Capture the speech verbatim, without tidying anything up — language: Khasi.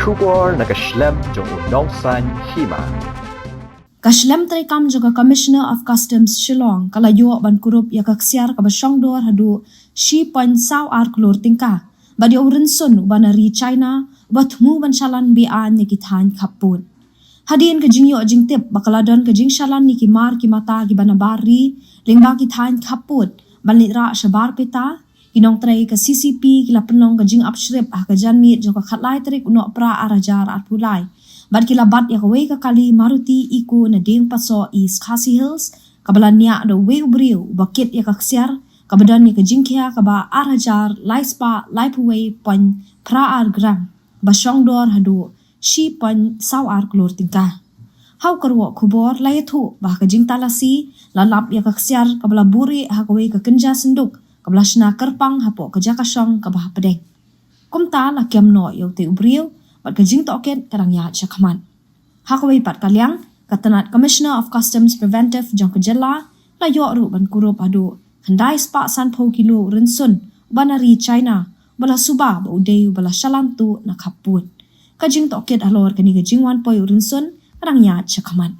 Khubor na ka shlem jong u Nongsaiñ Hima. Ka shlem treikam jong ka Commissioner of Customs Shillong ka la ïoh ban kurup ïa ka ksiar kaba shongdor haduh shi point saw ar klur tyngka bad ïa u rynsun uba na ri China uba thmu ban shalan beaiñ na ki thaiñ khappud. Hadien ka jingïoh jingtip ba ka la don ka jingshalan ïa ki mar ki mata kiba na bar ri lyngba ki thaiñ khappud ban leit rah shabar peta, ki nongtrei ka C C P ki la pynlong ka jingap shrip ha ka janmiet jong ka khatlai tarik u Nohprah ar hajar arphew lai bad ki la bat ïa kawei ka kali Maruti Eeco na dieng pasoh East Khasi Hills kaba la niah da uwei u briew uba kit ïa ka ksiar kaba don ïa ka jingkhia kaba ar hajar lai spah laiphew wei point phra ar gram ba shongdor haduh shi point saw ar klur tyngka. Ha u kyrwoh khubor la ïathuh ba ha ka jingtalasi la lap ïa ka ksiar kaba la buhrieh ha kawei ka kynja synduk kaba la shna kyrpang hapoh ka jaka shong kaba hapdeng. Kumta la kem noh ïa utei u briew bad ka jingtohkit ka dang ïaid shakhmat. Ha kawei pat ka liang, ka tnat Commissioner of Customs Preventive jong ka jylla la ïoh ruh ban kurup haduh khyndai spah sanphew kilo u rynsun uba na ri China uba la suba ba u dei uba la shalan tuh na khappud. Ka jingtohkit halor kane ka jingwan poi u rynsun ka dang ïaid shakhmat.